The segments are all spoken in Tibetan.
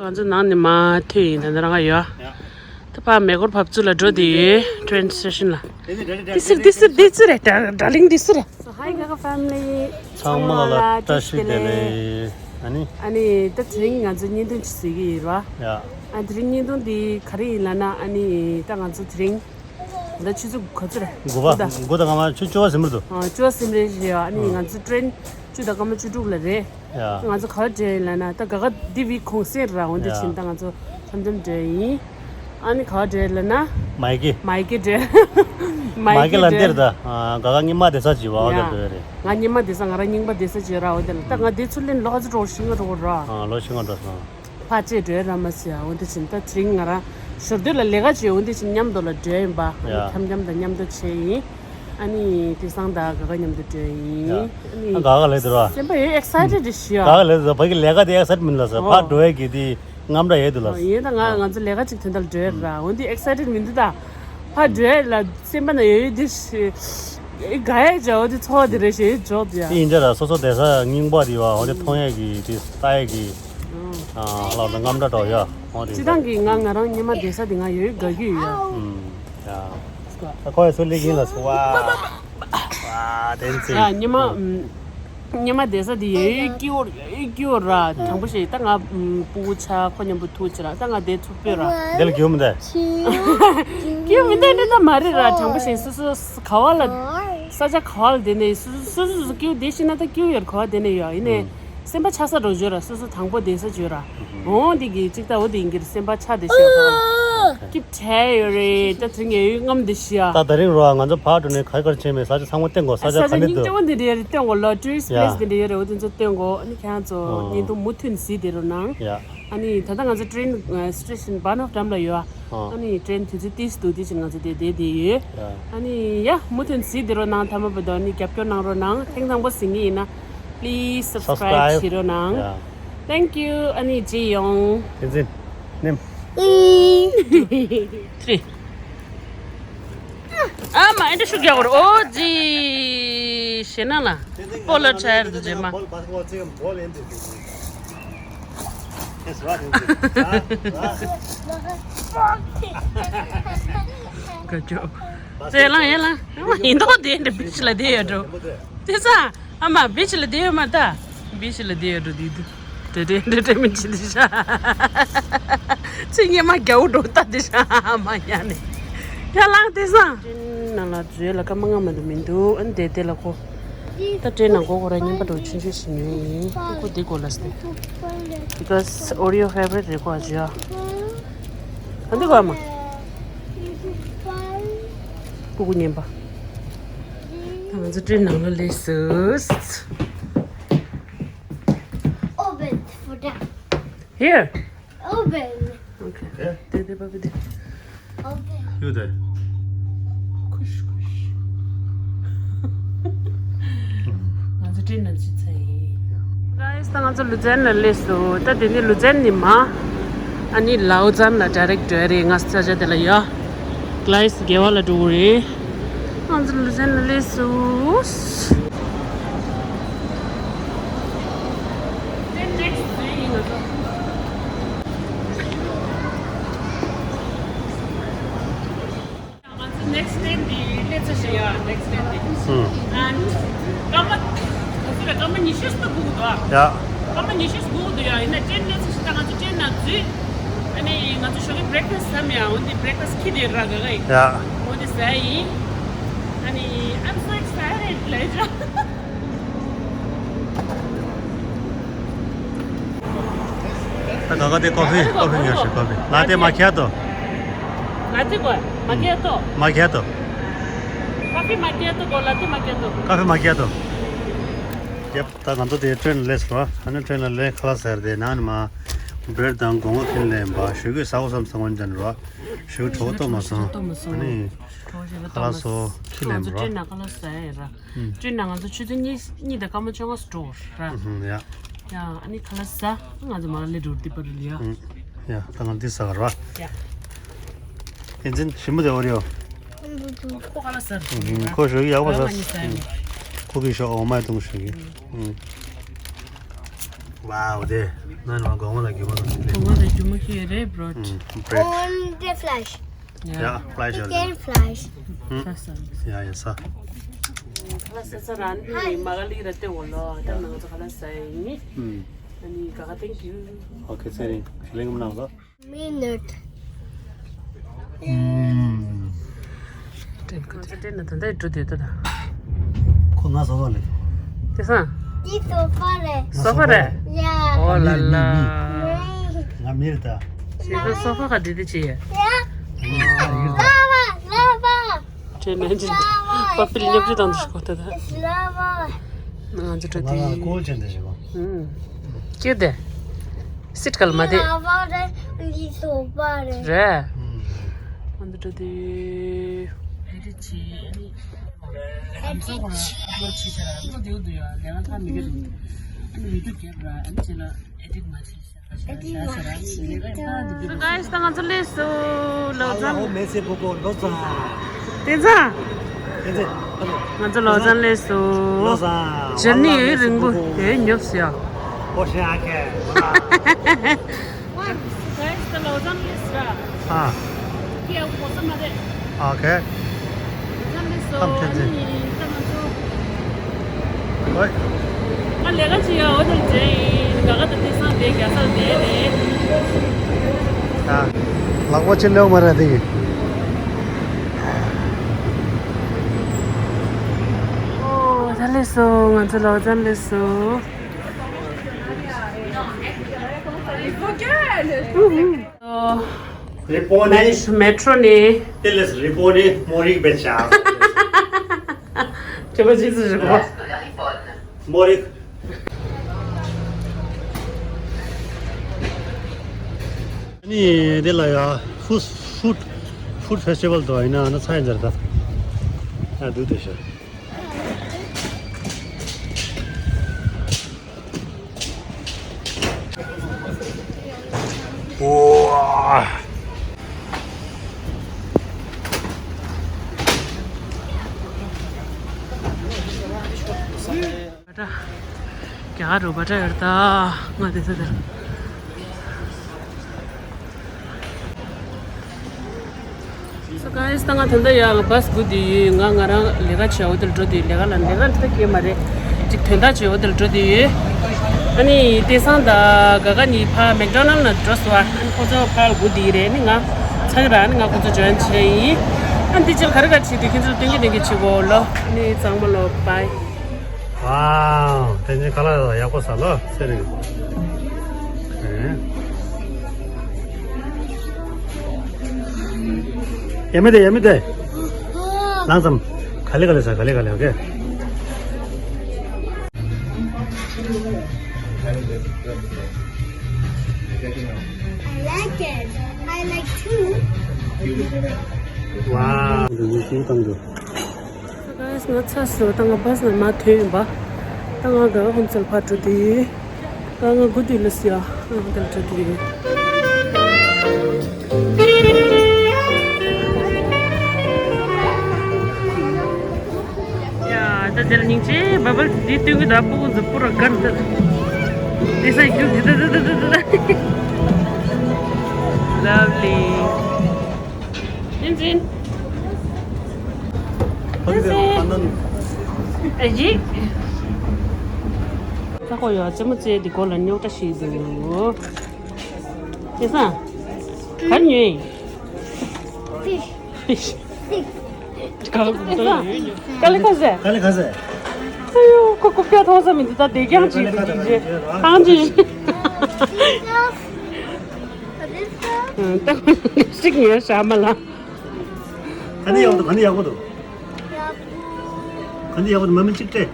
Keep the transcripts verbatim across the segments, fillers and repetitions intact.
ང་ཚོ་ནང་ནས་མར་ཐོན་ཡིན། ད་ནི་རང་ག་ཡོད། ད་ཕར་མེ་འཁོར་བབས་ཚུལ་ལ་འགྲོ་དེ་ཡོད། ཊེན་སི་ཊེ་ཤན་ལ། འདི་སུ་རེད། འདི་སུ་རེད། ཌར་ལིང་འདི་སུ་རེད། So hi Gaga family. ཚང་མ་ལ་བཀྲ་ཤིས་བདེ་ལེགས། ཨ་ནི། ཨ་ནི་ད་དེ་རིང་ང་ཚོ་བརྙན་ཐུང་ཅིག་བཟོ་གི་ཡིན་ར། ཡ། ཨ་དེ་རིང་བརྙན་ཐུང་འདི་ག་རེ་ཡིན་ལབ་ན། ཨ་ནི་ད་ང་ཚོ་དེ་རིང་ད་ཆུ་ཚོད་ག་ཚོད་རེད། དགུ་པ། དགུ་དང་། དགུ་དང་སྐར་མ་བཅུ། བཅུ་པ་ཟིན་པ་འདུག། ཨ་བཅུ་པ་ཟིན་རེད་ཞེས། ཨ་ནི་ང་ཚོ་ཊེན་བཅུ་དང་སྐར་མ་བཅུ་དྲུག་ལ་རེད། ཡ། ང་ཚོ་ག་པར་འགྲོ་ཡིན་ལབ་ན། ད་ག་ག་འདི་བི་གུང་སེང་ར། འོ་འདི་ཡ། ཕྱིན་ད་ང་ཚོ་འཆམ་འཆམ་འགྲོ་ཡིན། ཨ་ནི་ག་པར་འགྲོ་ཡིན་ལབ་ན། མ་ཡི་ཀེ། མ་ཡི་ཀེ་འགྲོ། མ་ཡི་ཀེ་ལ་འགྲོ། འདིར་ད་ག་ག་སྔོན་མ་བསྡད་ས་ཅིག་ཡོད་པ། ཡ། འོ་དེར་འགྲོ་ཡ་རེད། ང་སྔོན་མ་བསྡད་ས། ང་རང་རྙིང་པ་བསྡད་ས་ཅིག་ཡོད་ར། འོ་དེ་ལ་ད་ང་འདི་ཚུར་ལེན་ལོ་ག་ཚོད་འགྲོ། ཤི་ང་འགྲོ་ར། ཨ་ལོ་ཤི་ང་འགྲོ་སོང་། ཕར་ཅིག་འགྲོ་ར་མ་ཟེར། འོ་འདི་ཕྱིན་ད་དེ་རིང་ང་རང་ཞོར་དུས་ལ་ལས་ཀ་བྱས། འོ་འདི་ཕྱིན་མཉམ་དུ་ལ་འགྲོ་ཡིན་པ། ཡ། འཆམ་འཆམ་དང་མཉམ་དུ་བྱས་ཡིན། ཨ་ནི་དེང་སང་ད་ག་ག་མཉམ་དུ་འགྲོ་ཡིན། ཡ། ཨ་ནི་ཨ་ག་ག་ལས་དུ་ར། སེམས་པ་ཡོད་ཨེག་སའི་ཊེཌ་ཞིག་ཡ། ག་ག་ལས་དུ་ར། ཕ་གི་ལས་ཀ་དེ་ཨེག་སའི་ཊེཌ་མིན་ལ་ཟེར། ཨོ། ཕར་འགྲོ་ཡ་གི་དེ་རྔམ་དྲག་ཡོད་དུ་ལ། ཨོ་ཡིན། ད་ང་ང་ཚོ་ལས་ཀ་ཅིག་དོན་དག་ལ་འགྲོ་ཡ་ར། འོ་འདི་ཨེག་སའི་ཊེཌ་མིན་འདུག། ད་ཕར་འགྲོ་ཡ་ལ་སེམས་པ་ན་ཡོད་ཡོད་དེ་ཞིག་དགའ་ཡ་བྱ། འོ་དེ་ཚོར་བ་དེ་རེད་ཞེས་འཇོག་དེ་ཡ། དེ་ཡིན་འདྲ་ར། སོ་སོ་བསྡད་ས་རྙིང་པ་དེ་བ། འོ་དེ་མཐོང་ཡ་གི་དེ་ལྟ་ཡ་གི། ཨ་ལ་ལ་རྔམ་དྲག་འགྲོ་ཡ། འོ་དེ་སྤྱི་བཏང་གི་ང་ང་རང་སྔོན་མ་བསྡད་ས་དེ་ང་ཡོད་ཡོད་དགའ་གི་ཡོད་ཡ། ཨུམ། ཡ། ད་ཁོ་ཡ་སུ་ལེགས་ཡིན་ལ་སུ་བ། བ་དེན་ཚེ། ཡ་སྔོན་མ། ཨུམ། སྔོན་མ་བསྡད་ས་དེ་ཡོད་ཡོད་སྐྱིད་པོ། ཡོད་ཡོད་སྐྱིད་པོ་ར། དྲང་པོ་བཤད། ད་ང་ཨུམ་སྤུ་གུ་ཆགས། ཁོ་མཉམ་པོ་ཐུག་བྱས་ར། ད་ང་བསྡད་ཐུབ་པས་ར། དེ་ལ་སྐྱིད་པོ་མི་འདུག། སྐྱིད་པོ་མི་འདུག་འདྲ་ད་མ་རེད་ར། དྲང་པོ་བཤད། སོ་སོ་ག་བ་ལ། ས་ཆ་ག་བ་ལ་བསྡད་ནས་སོ་སོ་སོ་སོ་སྐྱིད་པོ་བསྡད་ཤེས་ན་ད་སྐྱིད་པོ་ཡོད་ར། ག་བ་བསྡད་ནས་ཡོད་ཡིན་ནས། སེམས་པ་ཆགས་ས་འགྲོ་བརྗོད་ར། སོ་སོ་དང་པོ་བསྡད་ས་བརྗོད་ར། འོང་འདི་གི་གཅིག་ལྟ་བུ་དེ་ཡིན་གྱི་རེད། སེམས་པ་ཆགས་བསྡད་ཤོད་པ། སྐྱིད་བྲལ་ཡོད་རེད། ད་དེ་ངས་ཡོད་རྔམ་བསྡད་ཤི་ཡ། ད་དེ་རིང་རོ་ང་ཚོ་ཕར་འགྲོ་ནས་ག་གར་ཕྱིན་མེད། ས་ཆ་ཚང་མ་བསྟན་དགོས། ས་ཆ་ག་ནས་འདུག། སྙིང་རྗེ་བོ་འདི་འདྲ་ཡོད་རེད། བསྟན་དགོས་ལོ། ཊུ་རི་སི་ཊི་པི་ལེ་སི་འདི་འདྲ་ཡོད་རེད། འོ་དེ་ཚོ་བསྟན་དགོས། ཨ་ནི་ཁྱེད་རང་ཚོ་ཨོ་བརྙན་ཐུང་མུ་མཐུད་གཟིགས་བསྡད་རོགས་གནང་། ཡ། ཨ་ནི་ད་ལྟ་ང་ཚོ་ཊེན་སི་ཊེ་ཤན་བྷན་ཨོཕ་ཌམ་ལ་ཡོད། ཨ་ནི་ཊེན་དུས་ཚོད་ཏིས་འདུག། དེ་ཕྱིན་ང་ཚོ་དེ་བསྡད་བསྡད་ཡོད། ཨ་ནི་ཡ་མུ་མཐུད་གཟིགས་བསྡད་རོགས་གནང་། མཐའ་མ་བར་དུ། ཨ་ནི་རྒྱབ་སྐྱོར་གནང་རོགས་གནང་། ཐེངས་དང་པོ་གཟིགས་མཁན་ཡིན་ན་པི་ལི་སི་སབ་སི་ཀ་རའིབ་བྱེད་རོགས་གནང་། ཡ། Thank you. ཨ་ནི་རྗེས་ཡོང་། བསྟན་འཛིན། ནེམ། ཐི་རི། ཨ་མ་ཨེ་འདྲ་ཤུགས་རྒྱག་གོ་ར། ཨོ་ཙི། ཞེ་ན་ལ། སྤོ་ལོ་ཆ་ཡར་དུ་རྗེས་མ། ག་ཅོ། ཙེ་ལང་ཡེ་ལང་། ཡིན་མདོག་དེ་འདྲ་བི་ཆི་ལ་བསྡད་ཡོད་འགྲོ། དེ་ས། ཨ་མ་བི་ཆི་ལ་བསྡད་ཡོད་མ་ད། བི་ཆི་ལ་བསྡད་ཡོད་འགྲོ་དེ་འདུག། དེ་དེ་འདྲ་དྲན་མི་བྱེད་དེ་ཤ། ཚེ་སྔོན་མ་རྒྱ་བོ་འགྲོ་ད་དེ་ཤ། ཨ་མ་ཡ་ནི། ཡ་ལང་དེ་ས། ཊེན་ནང་ལ་འཛུལ་ལ་སྐར་མ་ལྔ་མ་གཏོགས་མི་འདུག། ཨ་ནི་དེ་དེ་ལ་ཁོ། ད་ཊེན་ནང་སྒོ་ཁོ་ར་རྔན་པ་འགྲོ་ཆུང་ཆུང་ཞིག་ཉོས་ཡིན། ཁོ་འདི་སྒོ་ལ་སྟེ། Because Oreo favorite རེད་ཁོ་ཨ་ཅག། ཨ་འདི་གོ་ཨ་མ། སྤུ་གུ་རྔན་པ། ད་ང་ཚོ་ཊེན་ནང་ལ་སླེབས་སོང་། Open for them. Here. Open. Okay. དེ་དེ་པ་པི་དེ། Open. You there. ཁུཤ་ཁུཤ། ང་ཚོ་ཊེན་ནང་ཕྱིན་ཚར་ཡིན། Guys, ད་ང་ཚོ་ལུ་ཛན་ལ་སླེབས་སོང་། ད་དེ་ནས་ལུ་ཛན་ནས་མ། ཨ་ནི་ལའོ་ཛན་ལ་ཌའི་རེག་འགྲོ་ཡ་རེད། ང་ཚོ་ས་ཆ་དེ་ལ་ཡ། གླེ་སི་དགེ་བ་ལ་འགྲོ་གི་རེད། ང་ཚོ་ལུ་ཛན་ལ་སླེབས་སོང་། ང་ཚོ་ནེག་སི་ཊེན་འདི་སླེབས་ཚར་ཤག་ཡ། ནེག་སི་ཊེན་འདི། ཧུམ། ཨན། སྐར་མ། ང་ཚོ་ལ་སྐར་མ་ཉི་ཤུ་ཙམ་སྒུག་འདུག་ཨ། ཡ། སྐར་མ་ཉི་ཤུ་སྒུག་འདུག་ཡ། ཡིན་ན་ཊེན་སླེབས་ཚར་ཤག། ད་ང་ཚོ་ཊེན་ནང་འཛུལ། ཨ་ནི་ང་ཚོ་ཞོགས་ཀའི་བྷི་རེག་ཕ་སི་ཟ་མི་ཡ། འོ་འདི་བྷི་རེག་ཕ་སི་ཁྱེར་ཏེ་ར་ག་ག་ཡིན། ཡ། འོ་འདི་ཟ་ཡིན། ཨ་ནི། I'm so excited ལབ་ཤག། ད་ག་ག་དེ་ཀོ་ཕི། ཀོ་ཕི་ཉོ་ཤིག། ཀོ་ཕི། ལ་ཏེ་མ་ཁྱེར་ཏོ། ལ་ཏེ་གོ། མ་ཁྱེར་ཏོ། མ་ཁྱེར་ཏོ། ཀོ་ཕི་མ་ཁྱེར་ཏོ་གོ། ལ་ཏེ་མ་ཁྱེར་ཏོ། ཀོ་ཕི་མ་ཁྱེར་ཏོ། ཡེབ། ད་ང་ཚོ་དེ་ཊེན་སླེབས་སོང་། ཨ་ནི་ཊེན་ལ་སླེབས། ཁ་ལག་ཟ་ཡ་དེ་ནང་ནས་མར་བྷི་རེཌ་དང་སྒོ་ང་ཁྱེར་ལེན་པ། ཞོགས་ཀས་ཟ་དགོས་བསམ་བསམ་ངོ་ཅན་རོ། ཞོགས་ཀས་གྲོད་ཁོག་ལྟོགས་མ་སོང་། ཨ་ནི་ཁ་ལག་སོ་ཁྱེར་ལེན་པ་རོ། ཊེན་ནང་ཁ་ལག་ཟ་ཡ་ར། ཨུམ། ཊེན་ནང་ང་ཚོ་ཆུ་ཚོད་གཉིས། གཉིས་དང་སྐར་མ་བཅོ་ལྔ་ཙམ་འགྲོ་ར། ཨུམ། ཡ། ཡ། ཨ་ནི་ཁ་ལག་ཟ། ང་ཚོ་མར་སླེབས་འགྲོ་དེ་པར་ལ་ཡ། ཨུམ། ཡ། ད་ང་འདི་ཟ་ག་ར། ཡ། ཨེ་འཛིན་ཞིམ་པོ་དེ་ཨོ་རི་ཡོ། ཁོ་ཁ་ལག་ཟ། ཨུམ། ཁོ་ཞོགས་ཀས་ཡག་པོ་ཟ། ང་གཉིས་ཟ་ཡ། ཨུམ། ཁོ་གིས་ཞོགས་འོ་མ་བཏུང་ཞོགས་ཀས། ཨུམ། Wow, there. No, no, go on, like, you want to play. Go on, like, you make it red, bro. Mm, bread. On the flash. Yeah, flash. Chicken flash. Mm. Yeah, yeah, sir. Hi. Mm. Okay, sorry. Feeling now, sir. Minute. ཁོ་ང་སོ་པ་ལས། དེ་སང་། འདི་སོ་པ་རེད། སོ་པ་རེད། ཡ། ཨོ་ལ་ལ། ང་མི་རེད་ད། ཁྱེད་ཚོ་སོ་པ་ག་འདི་འདི་ཅི་ཡ། ཡ། ལ་བ་ལ་བ། ཁྱེད་ནང་ཅི། པ་པིལ་ཉོབ་ཅི་དང་འདི་ཤོག་ད་ད། ལ་བ། ང་ཚོ་གྲོ་དེ། ང་ལ་ཀོལ་ཅན་དེ་ཞིག་གོ། ཁྱེད་དེ། སིད་གལ་མ་དེ། ལ་བ་རེད། འདི་སོ་པ་རེད། རེད། ཨ་འདི་འདྲ་དེ། ཨེ་ཌི་ཆི། ཨེ་ཌི་ཆི། ཨེ་ཌི་ཆི། ཨ་ནི་མི་འདུག་རྒྱབ་ར། ཨ་ནི་མི་འདུག་རྒྱབ་ར། ཨ་ནི་ཅི་ལ་ཨེ་ཌི་ཆི་མ་བྱེད་ཤག་ཨེ་ཌི་ཆི་མ་བྱེད་ཤག So guys, ད་ང་ཚོ་སླེབས་སོང་། ལའོ་ཙཱན། ཨ་ལའོ་མེ་སེ་པོ་ཀོ་ལོ་ཙཱན། བསྟན་འཛིན། བསྟན་འཛིན། ང་ཚོ་ལའོ་ཙཱན་སླེབས་སོང་། ལའོ་ཙཱན། ཇར་ནི་ཡོད་རིང་པོ་ཡོད་ཉོབ་སོང་ཡ། ཨོ་ཤ་ཁེ། Guys, ད་ལའོ་ཙཱན་སླེབས་སོང་། ཨ། ཁེ་གོ་ས་མ་རེད། ཨོ་ཁེ། ལའོ་ཙཱན་སླེབས་སོང་། ཨ་ནི་ད་ང་ཚོ། ཨོའི། ང་ལས་ཀ་བྱེད་ཡ་ཨོ་ཏེལ་འདྲ་ཡིན། ག་ག་ད་དེང་སང་དེ་རྒྱལ་སར་བསྡད་རེད། ཨ། ལག་པ་ཕྱིར་ལེན་མ་རེད་དེ། ཨོ་ད་སླེབས་སོང་། ང་ཚོ་ལའོ་ཙཱན་སླེབས་སོང་། རི་པོ་ནི། མེ་ཊྲོ་ནི། དེ་ལས་རི་པོ་ནི་མོ་རིག་པའི་ཆ། ཁྱེད་པ་ཅི་ཟེར་རི་པོ། མོ་རིག་ནི་དེ་ལ་ཡ་ཧྥུ་ཧྥུ་ཧྥུཌ་ཧྥེ་སི་ཊི་ཝལ་དུ་ཡིན་ན་ཨ་ན་ཚ་ཡིན་ཟེར་ད། ཡ་འདུག་དེ་ཤ། ཨོ། རྒྱ་གར་རུ་བ་ཏྲ་ཡོད་ད། ང་དེ་ཚོ་དེར། So guys, ད་ང་ད་ལྟ་ཡང་བྷ་སི་སྒུག་བསྡད་ཡོད། ང་ང་རང་ལས་ཀ་བྱེད་འོ་དེར་འགྲོ་བསྡད་ཡོད། ལས་ཀ་ལ་ལས་ཀ་ད་སྐྱེལ་མ་རེད། ཅིག་དོན་དག་བྱེད་འོ་དེར་འགྲོ་བསྡད་ཡོད། ཨ་ནི་དེང་སང་ད་ག་ག་ནི་ཕ་མེག་ཌོ་ནལ་ནང་འགྲོ་སོང་བ། ཨ་ནི་ཁོ་ཚོ་ཕར་སྒུག་བསྡད་ཡོད་རེད། ཨ་ནི་ང་ཚང་ར་ཨ་ནི་ང་ཁོ་ཚོ་ཇོ་ཡིན་བྱས་ཡིན། ཨ་ནི་དེ་ཕྱིར་ག་རེ་ག་རེ་བྱེད་དུས་ཁྱེད་ཚོ་སྟོན་གི་སྟོན་གི་བྱེད་གོ་ལོ། ཨ་ནི་གཙང་མ་ལོ། བྷའི། ཝའོ། དེ་ནི་ཁ་ལག་ཡག་པོ་ཟ་ལོ། སེ་རེད། ཡ་མི་དེ་ཡ་མི་དེ། ལང་ཙམ། ག་ལེ་ག་ལེ་ཟ། ག་ལེ་ག་ལེ། ཨོ་ཁེ། I like it. I like two. ཝའོ། འདི་ནི་ཤིང་བཏང་འདུག Guys, ང་ཚ་སོང་། ད་ང་བྷ་སི་ནང་མར་ཐོན་ཡིན་པ། ད་ང་ག་ཧོན་སལ་ཕར་འགྲོ་དུས། ད་ང་སྒུག་དུས་ལ་སི་ཡ། ང་ཧོན་སལ་འགྲོ་དུས། ཡ། ད་དེ་ལ་སྙིང་རྗེ་བ་བལ་འདི་སྟོན་གི་ད་སྤུ་གུ་ཚོ་སྤུ་ར་དགའ་འདུག་འདི་ས་རྒྱུག་འདི་ད་ད་ད་ད་ད། Lovely. ཨེ་ཡིག་ས་ཁོ་ཡོད་རྩེད་མོ་རྩེ་འདི་སྒོ་ལ་རྙོག་དྲ་ཞིག་འདུག་དེ་སང་གར་ཉོས་ཡིན། ཕིཤ། ཕིཤ། ཕིཤ། ག་ལ་ག་ཟེ། ག་ལ་ག་ཟེ། ག་ལ་ག་ཟེ། ཨ་ཡོ་ཁོ་རྐུབ་བཀྱག་མཐོང་ས་མི་འདུག་ད་དེ་རྐྱང་ཅིག་འདུག་ཅིག་ཅིག་ཐང་ཅིག་ད་ཞིག་ངས་ཞག་མ་ལ། ག་ནས་ཡག་པོ་འདུག་ག་ནས་ཡག་པོ་འདུག་ག་ནས་ཡག་པོ་འདུག་མ་མི་གཅིག་སྤྲད།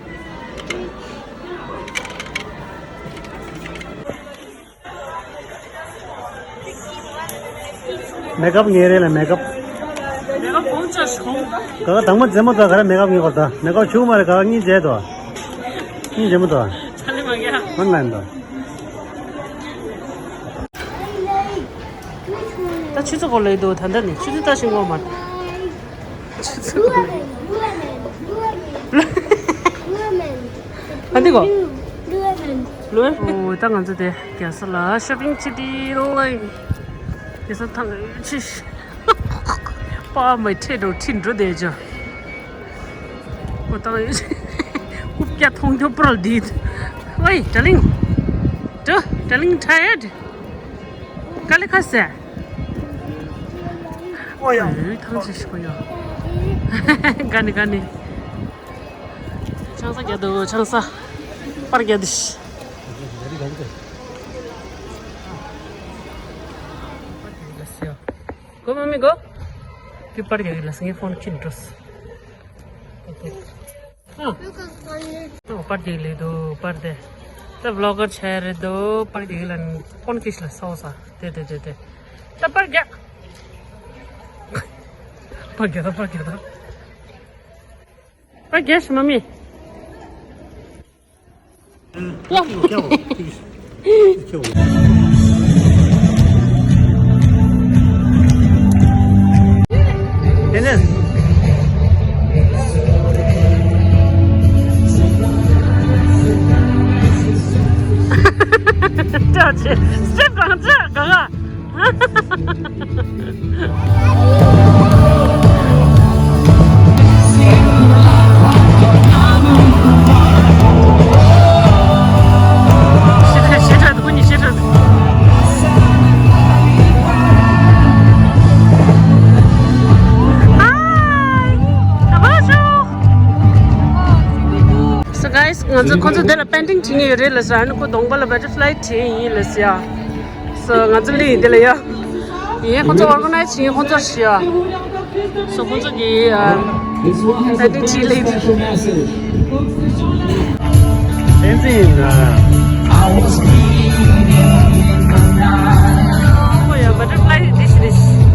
མེག་ཨབ་ངེས་རེད་ལ་མེག་ཨབ། མེག་ཨབ་གོང་ཆ་ཞིག་གོང་། ག་ག་དང་མ་རྩེད་མོ་ད་ག་ར་མེག་ཨབ་ངེས་པར་ད་མེག་ཨབ་ཆུ་མ་རེད་ག་ག་གཉིས་རྗེས་དོ། གཉིས་རྗེས་མོ་དོ། ཆ་ལེ་མ་ག་ཡ། མ་ན་ལན་དོ། ད་ཆུ་ཚོད་གོ་ལེ་དོ་ད་ད་ནི་ཆུ་ཚོད་ད་ཞིག་ངོ་མ། ཆུ་ཚོད་གོ་ལེ། ཨ་འདི་གོ། ལོས། ཨོ་ད་ང་ཚོ་དེ་རྒྱལ་ས་ལ་ཤོ་པིང་བྱེད་དུས་ལ། རྒྱལ་ས་ཐང་ཆེ། པ་མ་ཁྲེ་འགྲོ་ཁྲིན་འགྲོ་བསྡད་ཅོ། ཨོ་ད་རྐུབ་བཀྱག་མཐོང་ཆོག་པུ་རལ་དིད། ཝེ་darling. Darling, tired? དཀའ་ལས་ཁག་སེ། ཨོ་ཡ། ཨོ་ཐང་ཆེ་ཤོ་ཡ། ག་ནི་ག་ནི། ཆང་ས་རྒྱག་འདུག་ཆང་ས། པར་རྒྱག་འདུག་གོ་མ་མི་གོ། ཁྱོད་པར་རྒྱག་གི་ལ་སང་ངས་ཕོན་ཁྱེར་འགྲོ། ཨ། ཨོ་པར་རྒྱག་ལེ་འདུག་པར་དེ། ད་བི་ལོག་གར་ཆ་རེད་འདུག་པར་རྒྱག་ལ་ཕོན་ཁྱེར་ལ་སོ་ས། དེ་དེ་དེ་དེ། ད་པར་རྒྱག་པར་རྒྱག་ད་པར་རྒྱག་ད། ཨ་རྒྱས་མ་མི། ཡ། དེ་ནས། སྐྲ་ཆེ། སྐྲ་གང་ཆེ་གང་ང་། Hi! Bonjour! So guys, ང་ཚོ་ཁོང་ཚོ་འདི་ལ་པེན་ཊིང་བྱེད་མཁན་ཡོད་རེད་ལ་ཟེར། ཨ་ནི་ཁོ་གདོང་པ་ལ་བྷ་ཊར་ཕ་ལའི་བྲིས་ཡིན་ལ་ཟེར་ཡ། སོ་ང་ཚོ་ལི་ཡིན་འདི་ལ་ཡ། ཡིན་ཁོང་ཚོ་ཨོར་ག་ནའི་ཛི་བྱེད་མཁན་ཁོང་ཚོ་ལ་ཞུ་ཡ། སོ་ཁོང་ཚོ་གི་ཨ་པེན་ཊིང་བྲིས་ལེ། བསྟན་འཛིན་ཡིན་ན། ཁོ་ཡ་བྷ་ཊར་ཕ་ལའི་འདི་ཞིག་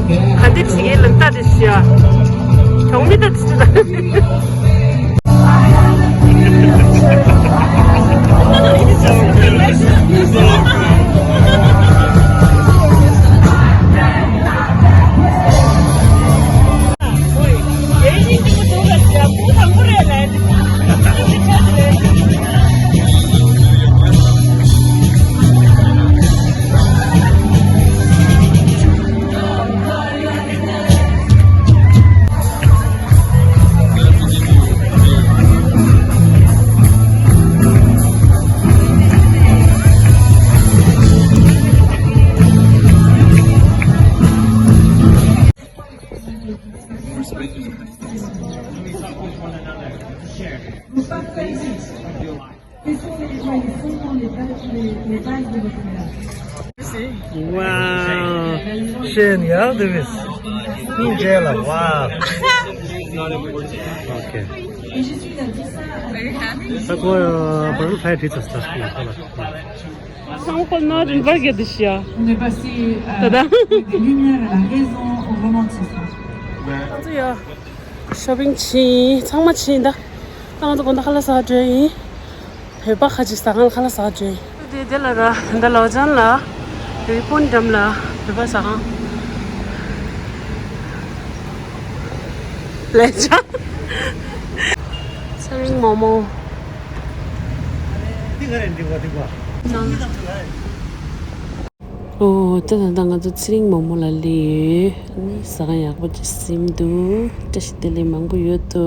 རེད། ག་འདི་བྲིས་ཡིན་ལ་ལྟ་དེ་ཞུ་ཡ། གྱོང་མི་ལྟ་དེ་ཞུ་ད། Wow. Shane, yeah, there is. Ninja, wow. Okay. Are you happy? Такое, э, прошу, третье место. Самый полноценный бургер дыши. On est passé, euh, avec des lumières à la raison au romantisme. ང་ཚོ་ཡ་ཤོ་པིང་ཕྱིན། ཚང་མ་ཕྱིན་ད། ད་ང་ཚོ་དགོང་དག་ཁ་ལག་ཟ་འགྲོ་ཡིན། བོད་པ་ཁ་ཅིག་ཟ་ཁང་ཁ་ལག་ཟ་འགྲོ་ཡིན། དེ་དེ་ལ་ར་ད་ལའོ་ཙན་ལ་རི་པོན་འགྲམ་ལ་བོད་པ་ཟ་ཁང་ལས་ཆ། ཚེ་རིང་མོག་མོག་འདི་ག་རེ་འདི་བ་འདི་བ། ཨོ། ད་ད་ད་ང་ཚོ་ཚེ་རིང་མོག་མོག་ལ་སླེབས་ཡོད། ཨ་ནི་ཟ་ཁང་ཡག་པོ་ཅིག་ཟིན་འདུག་བཀྲ་ཤིས་བདེ་ལེགས་མང་པོ་ཡོད་དོ།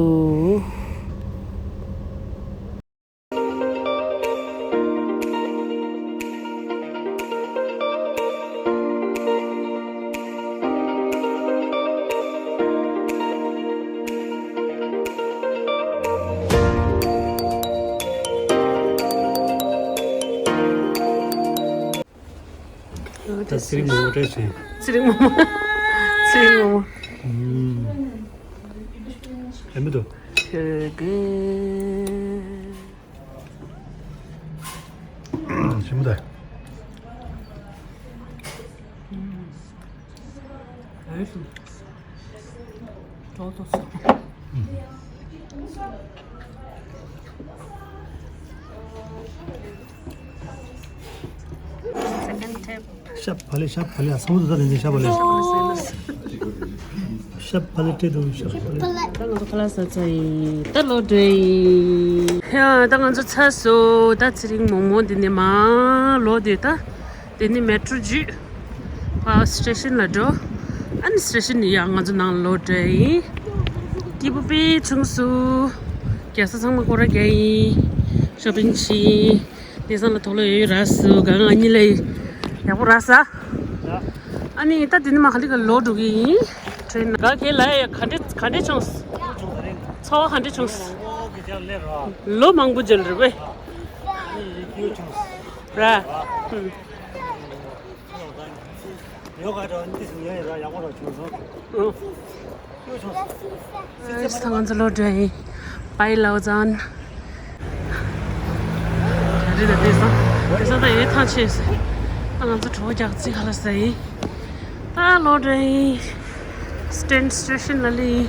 ད་ཚེ་རིང་མོག་མོག་བཀྲ་ཤིས། ཚེ་རིང་མོག་མོག་ཚེ་རིང་མོག་མོག་ཨུམ། ཨེ་མི་འདུག་ཤེ་གེ། ཞིམ་པོ་འདུག་ཨུམ། ཨེ་ལུ། ཅོག་ཏོ་སོ། Second trip. ཤབ་བ་ལེ་ཤབ་བ་ལེ། ཨ་སང་བོ་དུ་ད་ལེན་ཤབ་བ་ལེ། ཤབ་བ་ལེ་སྤྲད་འདུག་ཤབ་བ་ལེ། ད་ང་ཚོ་ཁ་ལག་ཟ་ཚར་ཡིན། ད་ལོག་འགྲོ་ཡིན། ཡ་ད་ང་ཚོ་ཚར་སོང་། ད་ཚེ་རིང་མོག་མོག་འདི་ནས་མར་ལོག་སྟེ། ད་དེ་ནས་མེ་ཊོ་བརྒྱུད་ཕར་སི་ཊེ་ཤན་ལ་འགྲོ། ཨ་ནི་སི་ཊེ་ཤན་ནས་ཡང་ང་ཚོ་ནང་ལ་ལོག་འགྲོ་ཡིན། སྐྱིད་པོ་དཔེ་བྱུང་སོང་། རྒྱལ་ས་ཚང་མ་སྐོར་ར་རྒྱག་ཡིན། ཤོ་པིང་བྱས་ཡིན། དེང་སང་ལ་དོག་ལོ་ཡོད་ཡོད་ར་སུ་གང་ང་གཉིས་ལ་ཡག་པོ་ར་ས། ཨ་ནི་ད་དེ་ནི་མ་ག་ལི་ག་ལོག་འགྲོ་གི་ཡིན། ཊེན་ན་ག་གེ་ལ་ཡ་ག་འདྲེ་ག་འདྲེ་བྱུང་། ཚོར་བ་ག་འདྲེ་བྱུང་། ལོ་མང་པོ་རྗེས་རེད་པས། ར། ཡོ་ག་འདྲ་འདི་སུ་ཡོད་ཡོད་ར་ཡག་པོ་ར་བྱུང་སོང་། ཨ་ང་ཚོ་ལོག་འགྲོ་ཡིན། Bye Lausanne། རེད་ད། དེང་སང་དེང་སང་ད་ཡོད་ཐང་ཆད་ཟེར། ད་ང་ཚོ་གྲོགས་རྒྱག་རྩིས་ག་ལ་ཟ་ཡིན། ད་ལོག་འགྲོ་ཡིན། ཊེན་སི་ཊེ་ཤན་ལ་ལི་ཡིན།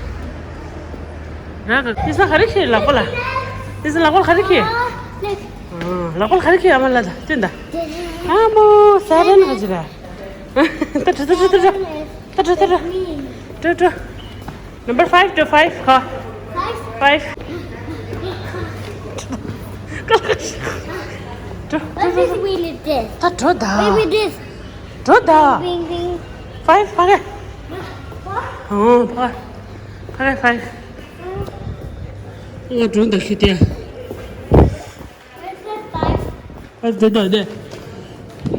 ར་ག་དེང་སང་ག་རེ་ཁྱེར་ལག་པ་ལ། དེང་སང་ལག་པ་ལ་ག་རེ་ཁྱེར། ལག་པ་ལ་ག་རེ་ཁྱེར། ཨ་མ་ལ་ད་སྟོན་ད། ཨ་མོ་ས་རན་ག་ཅི་ར། ད་ད་ད་ད་ད་ད་ད་ད་ད། འགྲོ་འགྲོ། Number five འགྲོ། Five ག Five. Five. འགྲོ་འགྲོ་འགྲོ་འགྲོ། What is really this? ད་འགྲོ་ད། Baby this. འགྲོ་ད། Bing bing. Five ཕ་གི། What? ཨོ་ཕ་གི། ཕ་གི་five. ང་འགྲོ་ད་ཤི་ཏེ། ཨ་དེ་དེ་དེ།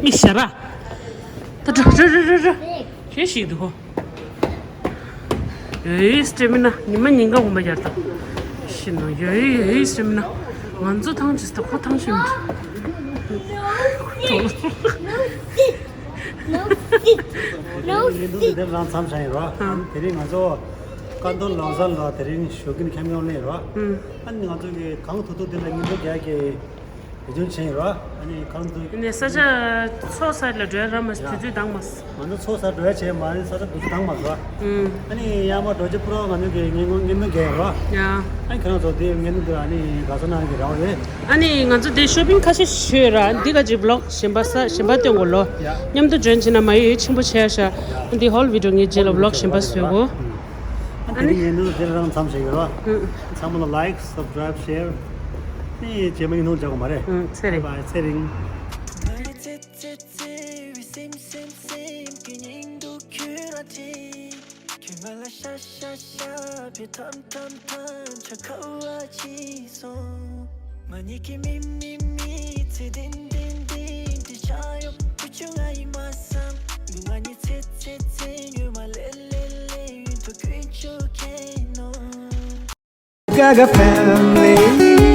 མི་ཤ་ར། ད་འགྲོ་འགྲོ་འགྲོ་འགྲོ་འགྲོ། ཁྱེད་ཞིག་འདུག་གོ། ཡོའི་སི་ཊེ་མི་ན་ཉི་མ་ཉིན་གང་ངོ་མ་རྒྱལ་དང་། ཤི་ནོ་ཡོའི་ཡོའི་སི་ཊེ་མི་ན། ང་ཚོ་ཐང་ཆད་ད་ཁོ་ཐང་ཆད་མི་འགྲོ། No sit. No sit. ངེད་ཚོ་དེ་རང་མཚམས་བཞག་ཡིན་རོ། དེ་རིང་ང་ཚོ་ཀན་ཊོན་ལའོ་ཟན་ལ་དེ་རིང་ཞོགས་ཀྱི་ཁྱམས་ཡོང་ལེ་རོ། ཨ་ནི་ང་ཚོ་གི་གང་ཐུབ་ཐུབ་དེ་ལ་ཉིན་གྲངས་བརྒྱད་ཀྱི། དེ་ཚོ་ཆེན་ཡོད་ར། ཨ་ནི་གང་དུ། ནས་ས་ཆ་ཚོ་ས་ལ་འགྲོ་ར་མ་དུས་ཚོད་དང་མ། ང་ཚོ་ཚོ་ས་འགྲོ་ཡ་བྱས་མ་རེད། ས་ཆ་དུས་ཚོད་དང་མ་རེད་ར། ཨ་ནི་ཡར་མར་འགྲོ་རྒྱུ་པུ་ར་ང་ཚོ་གི་ངན་ངོ་ངན་ནུ་རྒྱག་ར། ཡ། ཨ་ནི་ཁྱེད་རང་ཚོ་དེ་ངན་ནུ་འདི་ཨ་ནི་ག་ཚོད་ནང་གི་ར་བ་རེད། ཨ་ནི་ང་ཚོ་དེ་ཤོ་པིང་ཁ་ཤས་ཤོད་ར། འདི་ག་ཅིག་བི་ལོག་གཞན་པ་ས་གཞན་པ་སྟོན་དགོས་ལོ། ཡ། མཉམ་དུ་འཇོན་བྱེད་ན་མ་ཡོད་ཆེན་པོ་ཆེ་ཡ་ཤ། འདི་ཧོལ་བི་ཌི་ཡོ་ངས་རྗེས་ལ་བི་ལོག་གཞན་པ་བཟོས་གོ། ཨ་ནི་ངན་ནུ་དེ་རང་མཚམས་བྱེད་ཡོད་ར། ཚང་མ་ལ་ལའིཀ་སབ་སི་ཀ་རའིབ་ཤེར། ནི་རྗེས་མ་ཡིན་ནོ་འཇག་གོ་མ་རེད། ཚེ་རིང་། བའི་ཚེ་རིང་། ཚེ་ཚེ་ཚེ་བའི་སེམས་སེམས་སེམས་ཀྱི་སྙིང་སྡུག་ཁྱོད་རང་ཆེ། ཁྱོད་ང་ལ་ཤ་ཤ་ཤ་བའི་ཐམ་ཐམ་ཐམ་ཆ་ཁ་བ་ཆེ་སོང་། ང་གཉིས་ཀྱི་མི་མི་མི་ཚེ་བདེན་བདེན་བདེན་དེ་ཆ་ཡོང་བུ་ཆུང་ང་ཡིན་མ་བསམ། ང་གཉིས་ཚེ་ཚེ་ཚེ་ཉུལ་མ་ལེ་ལེ་ལེ་ཡུན་དུ་ཀུན་སྤྱོད་མཁན་ནོ། Gaga family.